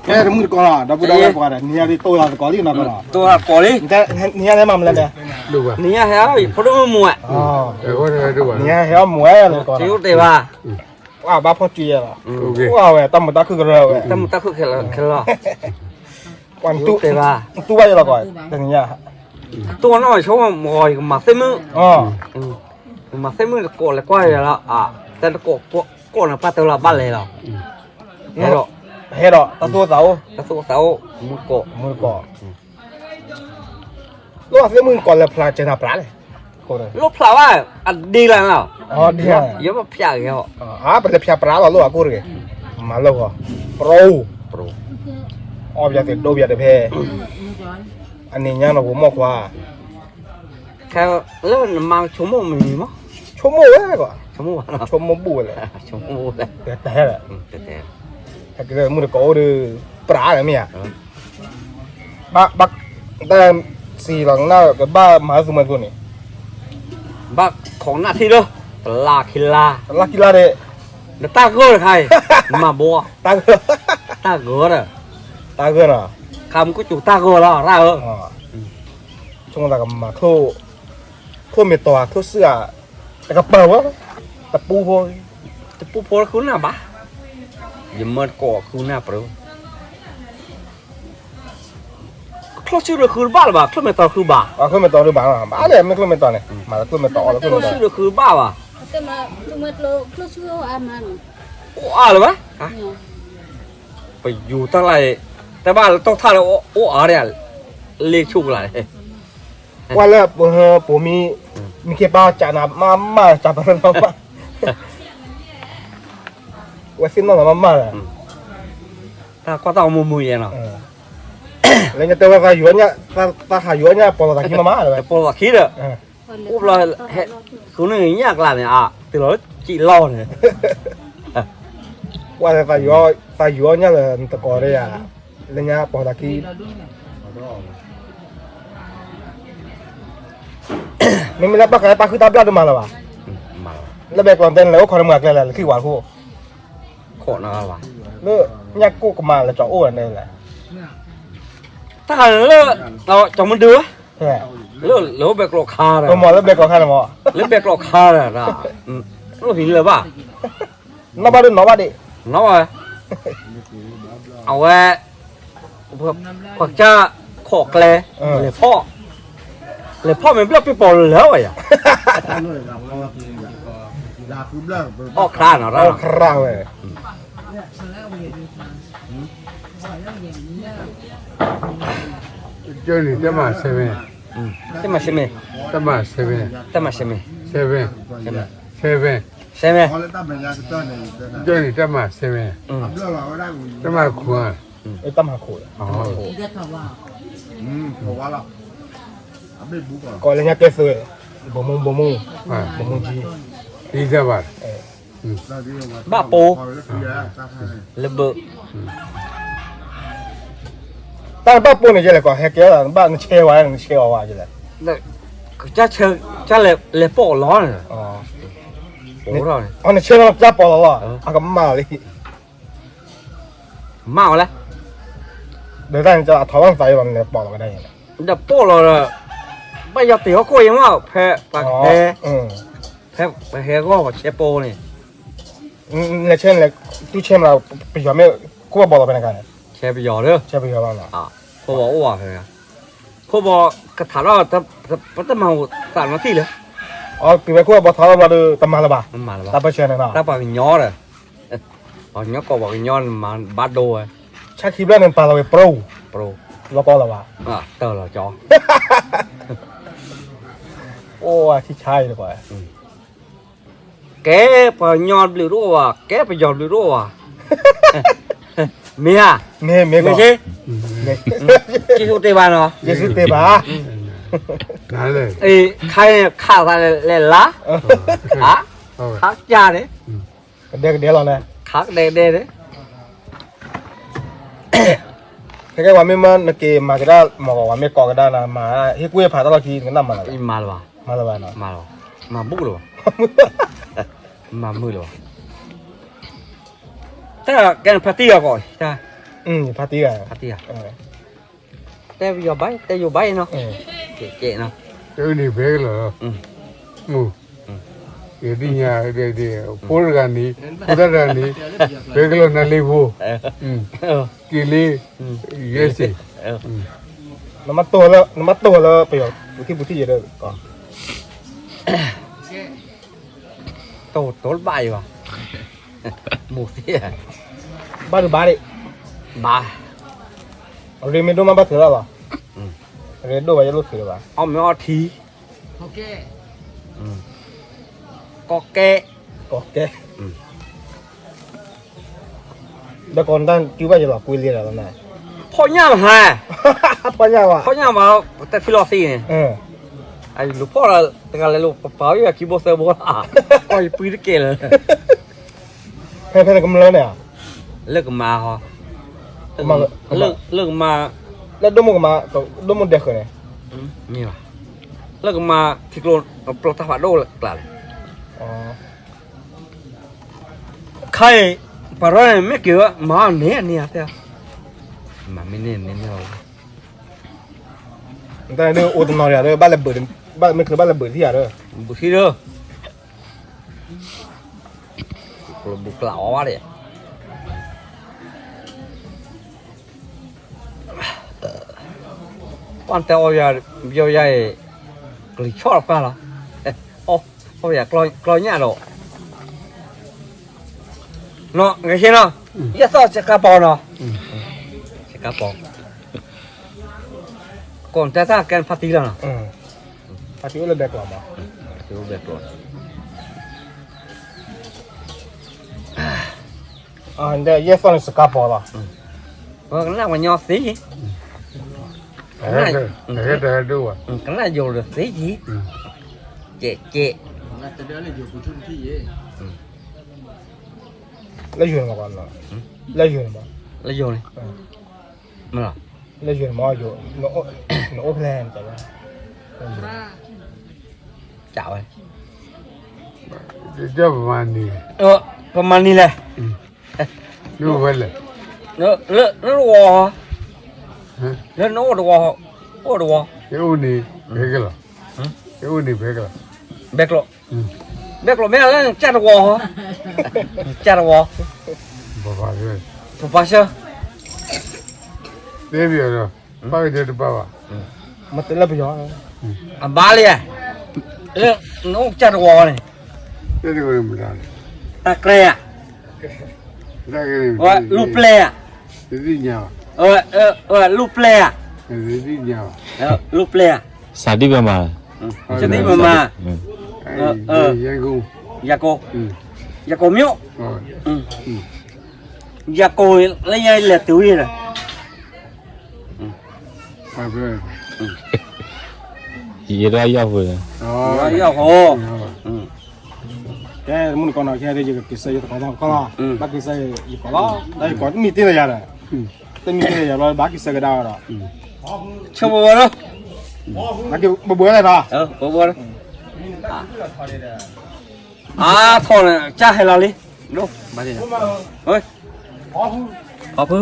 ကဲတမုၢ်တကိးလီၤ ဒီပုၢ်ဒီဝဲၢ်ပှၤဒီး နံၤညါဒ်တိၢ်လၢသကိးလံနီၤကီးလီၤ, တိၢ်လၢသကိးလံ, နံၤညါဟဲမၤမလဲၣ်, နံၤညါဟဲအီၤ ဖိဒိၣ်မုၣ်မူဝဲ, နံၤညါဟဲအီၤမူဝဲလၢသကိး, ဘၣ်ဖီၣ်စုယဲလီၤ, ဝဲတၢ်မုာ်တၢ်ခုၣ်ကရၢဝဲ, တၢ်မုာ်တၢ်ခုၣ်ခဲလၢာ်, ပှၤတူၢ်ဘၣ်ယဲလီၤကီး, တနံၤညါ, တိၢ်နီၢ်ဆိကမိၣ် ယကမၤသ့ၣ်မုၣ်, ယကမၤသ့ၣ်မုၣ်တကိးလဲၤကွၢ်ယဲလီၤ, တၢ်တကိးကိးန့ၣ်ပၢ်တၢ်လီၤဘၣ်လဲၤလီၤ ဟဲဒီး, ဟဲဒီး တၢ်သူၣ်အိၣ်သးအိၣ်, တၢ်သူၣ်အိၣ်သးအိၣ်, မုၢ်ကိး, မုၢ်ကိး, လိၣ်သ့ၣ်မုၢ်ကိးလဲၤဖျါစဲနၤဖျါလဲၣ်, လိၣ်ဖျါဘၣ်, အဒ့လၢနီၤ, ယဲပဖျါဂ့ၤဟီၣ်, ပလဲၤဖျါပြးလီၤလိၣ်အကိၢ်တဂ့ၤ, မၤလိၣ်ဃီ, ပြိ, အီၣ်ပယီၤသ့ၣ်ဒိပယီၤတဖဲ, အန့ၣ်ညါနီၢ်ပူၤမီၢ်ခွါ ခဲလၢနမါဆိကမိၣ်မနုၤမး, ဆိကမိၣ်ဝဲ, ဆိကမိၣ်ဘၣ်, ဆိကမိၣ်ဘူၣ်ဝဲလဲၣ်, ဆိကမိၣ်ဝဲလဲၣ်, တတဲ, တတဲ, ဟဲက့ၤလၢမုၢ်တကိးအိၣ်ဒီး, ပြးလၢမ့ၢ်ဧါ, ဘၣ်, ဘၣ်, တၢ်စံးလီၤကနၣ်ကဘၣ်မၤသူမၤသူန့ၣ်, ဘၣ်ခိးကနၣ်ထံလၢ, တလါခံလါ, တလါခံလါဒီး, နတၢ်ဂီၢ်တခါအံၤ, မၤဘိ, တၢ်ဂီၢ်, တၢ်ဂီၢ်ဒီး, တၢ်ဂီၢ်နီၤ, ခါမူကစူၤတၢ်ဂီၢ်လီၤ ရၣ်ဧၢ ဆိကမိၣ်သးကမၤချိၣ်, ချိၣ်မ့ၢ်တီၤဧါ ချိၣ်စုၣ်ဧါ, တကပၤဝဲ, တပူဖိ, တပူဖိဃုနၢ်ဘၣ်, ယမၢတကိးဃုနၢ်ပြၢ, ချိၣ်စုၣ်ဒီးဃုတဘၣ်လၢၤဘၣ်, ချိၣ်မ့ၢ်တီၤဃုဘၣ်, ချိၣ်မ့ၢ်တီၤဃုဘၣ်, ဘၣ်လဲၣ်မ့ၢ်ချိၣ်မ့ၢ်တီၤန့ၣ်, မၤလၢချိၣ်မ့ၢ်တီၤအီၤလၢချိၣ်မ့ၢ်တီၤ, ချိၣ်စုၣ်ဒီးဃုဘၣ်ဘၣ်, အိၣ်အါလၢၤဘၣ်, ပယူၤတၢ်လၢ်, တဘၣ်လၢတီၢ်ထၣ်လၢအိၣ်အါဒၣ်, လ့ဆူၣ်ကလာ်, ကွၢ်လၢ, ပိာ်မံ, မံခ့ပၢ်ကးနၤမးမး ကးပၢ်မးမး, ဝဲသ့ၣ်နီၣ်နၤမးမးလၢ, တၢ်ကွၢ်တၢ်အိၣ်မူမူယဲနီၤ, လၢညါတဲဝဲ, သးဟးယိၤညါ ပိာ်လီၤသးခံမးမးလၢ, ပိာ်လီၤသးခံဒီး, အိၣ်ဘျီ, ဃုန့ၢ်ညၣ်ကျါန့ၣ် အါ, တုၤလီၤစံးလီၢ်န့ၣ်, ကွၢ်လၢ, သးယိၤညါလၢနတကိးဒၣ်ယၤ, လၢညါပိာ်လီၤသးခံ မ့မ့ၢ်လၢဘၣ်ဃးတၢ်ဃုတၢ်ဘျၣ်ဒုးမၤလၢၤဘၣ်, လၢဘဲကျီၢ်တဲန့ၣ် လဲၤအိၣ်ခိးနမုၢ်အကျဲလဲၣ် လၢခံဝၤခိၣ်, လၢညၣ်ကိၢ်ကမၤလၢကၠီၤအိၣ်ဝဲန့ၣ်လဲၣ်, တၢ်ဃးလၢ, ကၠီၤမဒု, လၢဘဲကျီၢ်ခါဒီး, မ့ၢ်လၢဘဲကျီၢ်ခါန့ၣ်မး, လၢဘဲကျီၢ်ခါဒီး, လၢဟံးလၢၤဘၣ် နီၣ်ဘၣ်ဒုးနီၣ်ဘၣ်ဒံး, နီၣ်ဘၣ်ဝဲ, အဝဲ, ပှၤကစၢ်ခိးကျဲ, လဲၤဖီၣ်, လဲၤဖီၣ်မ့ၢ်ဘျီၣ်ပ့ၤပိာ်လၢဝဲယၤ, အီၣ်ခရၣ်နီၤ, အီၣ်ခရၣ်ဝဲ, ကၠိန့ၣ် တမၤစဲမဲ, တမၤစဲမဲ, တမၤစဲမဲ, စဲမဲ, စဲမဲ, စဲမဲ, ကၠိန့ၣ် တမၤစဲမဲ, တမၤခိၣ်ဧါ, တမၤခိၣ်, ကိးလၢညါကဲသုး, ဘိၣ်မူဘိၣ်မူ, ဘိၣ်မူကၠံ, သံသၢဘၣ်, ဘၣ်ပိာ်, လၢဘၢၣ်, တၢ်နဘၣ်ပိာ်န့ၣ်ယဲလဲၣ် ကွၢ်ဟဲကဲဘၣ်နဆဲဝဲ နဆဲအီၤဝဲယဲလဲၣ်, ကစၢ်ဆဲ, ကစၢ်လဲၤပိာ်လီၤန့ၣ်, နဆဲလီၤကစၢ်ပိာ်လီၤလီၤ အကမၣ်လံ မၣ်ဝဲလဲၣ်, ဒီးတၢ်န့ၣ်အထီၣ်ဘၣ်သးယံၤလီၤ နလဲၤပိာ်လီၤကဒါယံၤလီၤ, ဒီးပိာ်လီၤဒီး, ဘၣ်ယွၤတ့ၢ်ဟီၣ်ခိၣ်အံၤမး ဖဲပှၤဟဲ, ဖဲပှၤဟဲဂီၢ်ပှၤဆဲပိာ်န့ၣ်, နဆဲ, တူၢ်ဆဲမး, ပယီၤမ့ၢ်ခိၣ်ဘၣ်ဘီလီၤဖဲန့ၣ်ခါန့ၣ်, ဆဲပယီၤဒီး, ဆဲပယီၤဘၣ်လီၤ, ခိၣ်ဘၣ်အိၣ်ဘၣ်ဖဲ, ခိၣ်ဘၣ်ကထးထီၣ်, ပတမၤသးနီတထံၣ်လၢ အီၤတုၤဝဲခိၣ်ဘၣ်ဘီထးထီၣ်ဘျီဒီး တမၤလၢၤဘၣ်, တၢ်ပၢၢ်ဆၢန့ၣ်နီၤ, တၢ်ပှၤကညီဒီး, ပှၤကညီကိးပှၤကညီန့ၣ်မၤဘၣ်ဒိဝဲ, ဆၣ်ခံဘျီန့ၣ်ပာ်လီၤဝဲပရိ, ပရိ, လီၤကီလၢၤဘၣ်, တၢ်လီၤကီ, အိၣ်ဝဲထံဆါအံၤတကွၢ် ကဲပှၤကညီဘျုးတအိၣ်ဘၣ်, ကဲပယီၤဘျုးတအိၣ်ဘၣ်, မ့ၢ်ဧါ, မ့ၢ်, မ့ၢ်က့, ယ့ၣ်ၡူးတ့ၢ်ဘၣ်နီၤ, ယ့ၣ်ၡူးတ့ၢ်ဘၣ်, ခါန့ၣ်ခးသးလဲၤလါ, ခါကၢ်န့ၣ်, ကဒဲကဒဲလီၤန့ၣ်, ခါကဒဲကဒဲန့ၣ် ခဲကဲပှၤမ့ၢ်မၢနက့ၤမၤကဒါမ့ၢ်ဂီၤ ပှၤမ့ၢ်ကိးကဒါနၤမၤ, ဟ့ၣ်ကူၣ်ဟ့ၣ်ဖးတၢ်လီၢ်ခံနကနၣ်မၤလၢၤဘၣ်, မၤလၢၤဘၣ်နီၤ, မၤလၢၤဘၣ်, မၤဘူၣ်လၢၤဘၣ်, တၢ်ကဲနဖါတံၢ်အီၤကီး, တၢ်, ဖါတံၢ်ဂၤ, ဖါတံၢ်ဂၤ, တဲပယီၤဘၣ်, တဲယိၤဘၣ်နီၤ, ကဲနီၤ, တန့ၣ်ဖဲကလီၤ, ယသ့ၣ်ညါဒ် ဖိတဂၤန့ၣ်, ဖိသၣ်တဂၤန့ၣ်, ဖဲကလီၤနၤလ့ဖိ, က့ၤလ့, ယဲစ့ၢ်, နမ့ၢ်တိၢ်လၢပယီၤပူၤထံၣ်ပူၤထံၣ်ယဲဒီး, တိၢ်တိၢ်လၢဘၣ်ယၤဘၣ်, မိၢ်သ့ၣ်, ဘၣ်ဒုးဘၣ်ဒံး, ဘၣ်, ရ့မ့ၢ်ဒိၣ်မးဘၣ်ထုးလီၤဘၣ်, ရ့ဒိၣ်ဘၣ်ယလိၣ်ထုးလီၤဘၣ်, အီၣ်မ့ၢ်အီထံ, ကီကဲ, ကီကဲ, ဒီးကီးနတၢ်တုၤဘၣ်ယလီၤကွံလံဒီး, ဖီၣ်ညၣ်မဟါ, ဖီၣ်ညၣ်ဘၣ်, ဖီၣ်ညၣ်မဟါ, ပတဲဖံလီၤသံန့ၣ်, လူၤဖီၣ်လီၤတဂၤလဲၤလိာ်ပပာ်ဝဲယခံဘိသၢဘိလီၤ, ကီၢ်ယပှံတကဲလၢာ်, ဖဲဖဲနကမျၢၢ်န့ၣ်, လၢကမၤဟီ, လၢကမၤ, လၢဒိၣ်မိၢ်ကမၤ, ဒိၣ်မိၢ်ဒဲးဃုာ်န့ၣ်, မ့ၢ်ဘၣ်, လၢကမၤထံကျိပျီတၢ်ဖးဒိၣ်ကျါန့ၣ် ခါအံၤ, ပှၤရၢန့ၣ် မ့ၢ်က့ၤဝဲ မၤအီၤန့ၣ်န့ၣ်ဧါ, မၤမ့ၢ်န့ၣ်န့ၣ်မ့ၢ်အီၤ, တၢ်န့ၣ်ဒ်အိၣ်တနီၤဒီး ဘၣ်လဲၤဘုး, ဘၣ်မ့ၢ်ချုးဘၣ်လဲၤဘုးထံၣ်ဧါဒီး, ဘုးထံၣ်ဒီး, ဘူးကျးအီၤဘၣ်ဒဲး ပှၢ်တဲအီၣ်ယၤ, ယီယၤအံၤ, ကလံၤဆီၣ်လီၤပှၢ်လီၤ, အီၣ်ယၤကျီညၣ်ဒီး, နီၢ်, ဂ့ၤဆ့နီၤ, ယဲၢ်သီၣ်စကါပီၤနီၤ, စကါပီၤ, ကိးနတဲတၢ်ကဲဖါတံၢ်လီၤနီၤ, ဖါတံၢ်အိၣ်လၢဘဲကျိးမး, ဖါတံၢ်အိၣ်ဘဲကျိး ယဲၢ်သီၣ်န့ၣ်စကါပီၤလီၤ, ကနၣ်ပှၤညီသ့, ကနၣ်ယိာ်ဒီးသ့ယံၤ, ကဲးကဲး, လၢယိာ်န့ၣ်မး, လၢယိာ်န့ၣ်မး, လၢယိာ်န့ၣ်, လၢယိာ်န့ၣ်မး, နအိၣ်ဖဲလဲၣ်, ကးဝဲ, ပမၤနံၤလဲၣ်, လၢတဝီ, လၢနအိၣ်တဝီ, အိၣ်တဝီ, အိၣ်န့ၣ်, ဘဲကျိး, ဘဲကျိး, ဘဲကျိးမ့ၢ်လၢနကၢ်တဝီ, ကၢ်တဝီ, ပပှၤဆၢ, ပှၤကတဘၣ်ဘၣ်, အဘၣ်လံ, လၢနအိၣ်ကၢ်တဝီန့ၣ်, တၢ်ကျဲဧါ, လူၤပျဲဧါ, လူၤပျဲဧါ, လူၤပျဲဧါ, စးဒံးပမၤ, စးဒံးပမၤ, ယၤကိာ်, ယၤကိာ်မ့ၢ်, ယၤကိာ်လၢညါလဲၤတုၤဝဲဒီး ယဲဒၣ်ယီၢ်ဖိ, ယီၢ်ဖိ, ကဲမုၢ်နကီၢ်နီၤ ကဲယကက့ၤဆၢယတကိးဘၣ်ကီၢ်လီၤ, ဘၣ်က့ၤဆၢယကိးလီၤ, တၢ်ယကိးတမံၤတ့ၢ်လၢယၤဒီး, တမံၤတ့ၢ်လၢယၤဘျီ ဘၣ်က့ၤဆၢကဒါဒီး, ဆၢဘိဘိလီၤ, ဘၣ်က့ၤဘိဘိလီၤ, ဘိဘိလီၤ, အါထီၣ်န့ၣ် ကၢ်ဟဲလီၤလံ, ဒိၣ်, ဘၣ်, ဖီဖု,